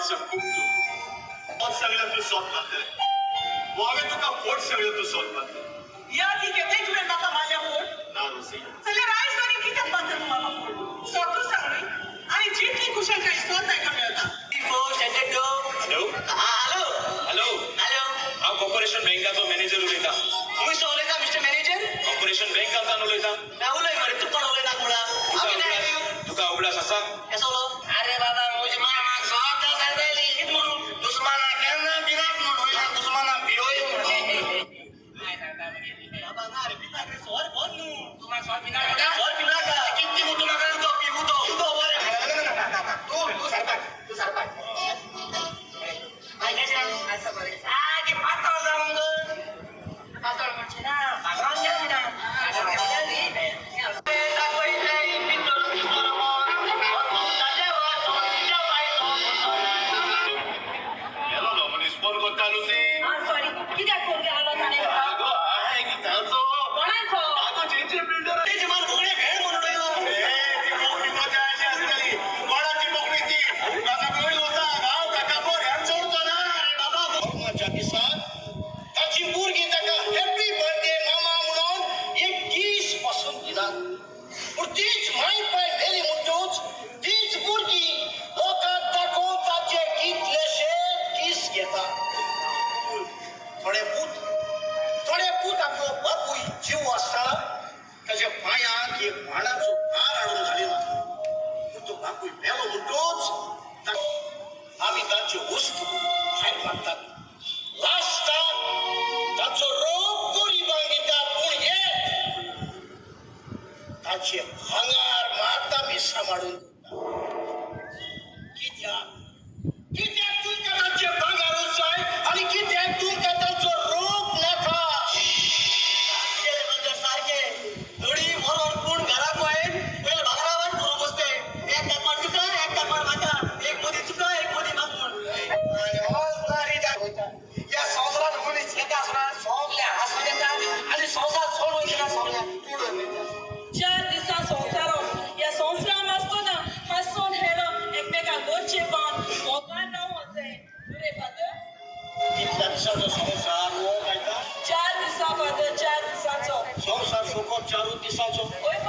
खूब तूं सोत सगळें तूं सोत मारतलें हांवें तुका फोट सगळें तूं सोत मारतलें. या ठीक आहे तेच तुवें म्हाका मारल्या फोट ना रोसी जाल्यार आयज तरी कित्याक मारता तूं म्हाका फोट सोतूच सांग न्ही आनी जितली खुशालकाय सोत आयका मेळटा. हॅलो हॅलो हॅलो हॅलो हांव कॉर्पोरेशन बँकाचो मॅनेजर उलयतां. खंयसो उलयता मिस्टर मॅनेजर? कॉर्पोरेशन बँकांतल्यान उलयतां. ना उलय मरे तूं कोण उलयता म्हणा. तुका उगडास आसा? कसो? अरे बाबा म्हजी माय म्हाका सदां सांगताली कितें म्हणून दुस्माना केन्ना भिनाक म्हणून दुस्माना भियोय म्हणून. बाबा ना रे पिता रे सोर बंद न्हू. तूं म्हाका सोर पिनाका म्हणटा? सोर पिनाका. कितली गो तूं म्हाका उदो पी उदो उदो बरें. ना ना तूं तूं सरपाक तूं सरपाक. आसा बरें सारकें पातळ जावंक गो. पातळ म्हणचे ना भागान गेलें म्हणटा. फोन करता लुसी. सॉरी कित्याक फोन केलो ताणें? आगो आहे की ताचो कोणाचो? आगो जेंचे बिल्डर तेजी मान फुगडे भेळ म्हणून उडयलो. ती कोंकणी मजा अशी आसतली कोणाची कोंकणी ती म्हाका पयलो सांग हांव ताका बऱ्यान जोडचो ना रे बाबा. लग्नाच्या दिसा ताची भुरगीं ताका हॅपी बर्थडे मामा म्हणून एक दीस पासून दिनात. पूण तीच माय पाय मेली म्हणटूच तीच भुरगीं लोकांक दाखोवन ताचे कितलेशे दीस घेता. थोडे पूत आपलो बापूय जीव आसतना ताच्या पांयांक एक माडाचो भार हाडून घालिना. पूण तो बापूय मेलो म्हणटूच आमी तांच्यो वस्तू भायर मागतात. लास्टाक ताचो रोग गरिबांक दितात. पूण हे ताचे भांगार मात आमी सांबाळून कित्याक कित्याक तुमकां तांचे भांगारूच जाय आनी कित्याक तुमकां तांचो रोग नाका. सारकें थोडी मरोन पूण घराक वयर पयले भांगरा करूं बसते. एक कापाड तुका एक कापाड म्हाका एक मदीं तुका एक मदीं म्हाका म्हूण. ह्या संवसारांत मनीस येता आसतना सगळें हांसून येता आनी संवसार सोडून वयतना सगळें उडोवन वयता. 4 दिसां संवसारो ह्या संवसारान आसतना हांसून हेळप एकमेकांक गोरचे पावन मोगान रावूंक जाय. रे फादर कितल्या दिसांचो संवसार हो कांयता? 4 दिसां फादर 4 दिसांचो संवसार फकत 4 दिसांचो. हय.